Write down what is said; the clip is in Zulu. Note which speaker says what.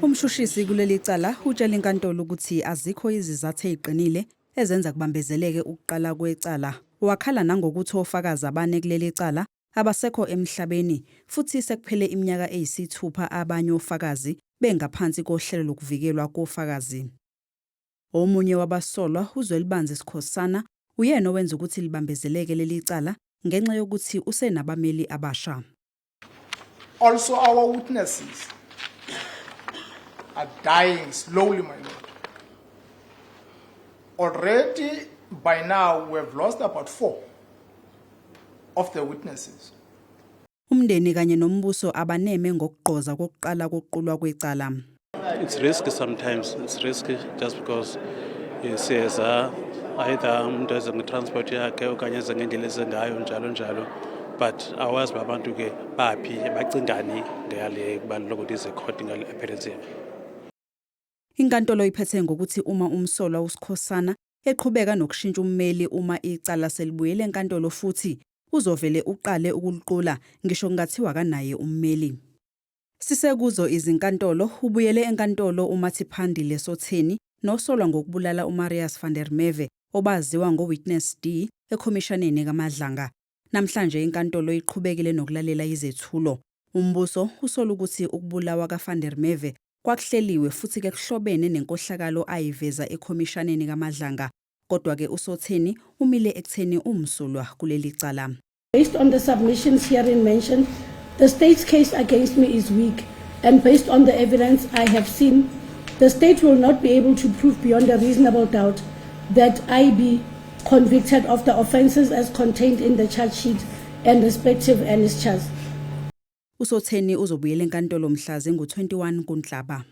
Speaker 1: Umshushisi kuleli cala utshela inkantolo ukuthi azikho izizathu eziqinile ezenza kubambezeleke ukuqala kwecala. Wakhala nangokuthi ofakazi abane kuleli cala abasekho emhlabeni futhi sekuphele iminyaka eyisithupha abanye ofakazi bengaphansi kohlelo lokuvikelwa kofakazi. Omunye wabasolwa, uZwelibanzi Sikhosana, uyena owenza ukuthi libambezeleke leli cala ngenxa yokuthi usenabameli abasha.
Speaker 2: Also, our witnesses are dying slowly, my lord. Already by now, we have lost about four of the witnesses.
Speaker 1: Umndeni kanye nombuso abaneme ngokugqoza kokuqala kokuqulwa kwecala.
Speaker 3: It's risky sometimes. It's risky just because siyeza either umuntu eze nge-transport yakhe okanye eze ngendlela eze ngayo, njalo njalo, but awazi uba abantu ke baphi, bacingani ngale kubaluleka ukuthi ize court ngale appearance yabo.
Speaker 1: Inkantolo iphethe ngokuthi uma umsolwa uSikhosana eqhubeka nokushintsha ummeli uma icala selibuyele enkantolo futhi, uzovele uqale ukuliqula ngisho kungathiwa kanaye ummeli. Sisekuzo izinkantolo, ubuyele enkantolo uMatiphandile Sotheni nosolwa ngokubulala uMarius van der Merwe, obaziwa ngoWitness D, ekhomishaneni kaMadlanga. Namhlanje inkantolo iqhubekile nokulalela izethulo. Umbuso usola ukuthi ukubulawa kaVan der Merwe kwakuhleliwe futhi ke kuhlobene nenkohlakalo ayiveza ekhomishaneni kaMadlanga. Kodwa-ke uSotheni umile ekutheni umsulwa kuleli cala.
Speaker 4: Based on the submissions herein mentioned, the state's case against me is weak, and based on the evidence I have seen, the state will not be able to prove beyond a reasonable doubt that I be convicted of the offences as contained in the charge sheet and respective annexures.
Speaker 1: USotheni uzobuyela enkantolo mhla zingu-21 kuNhlaba.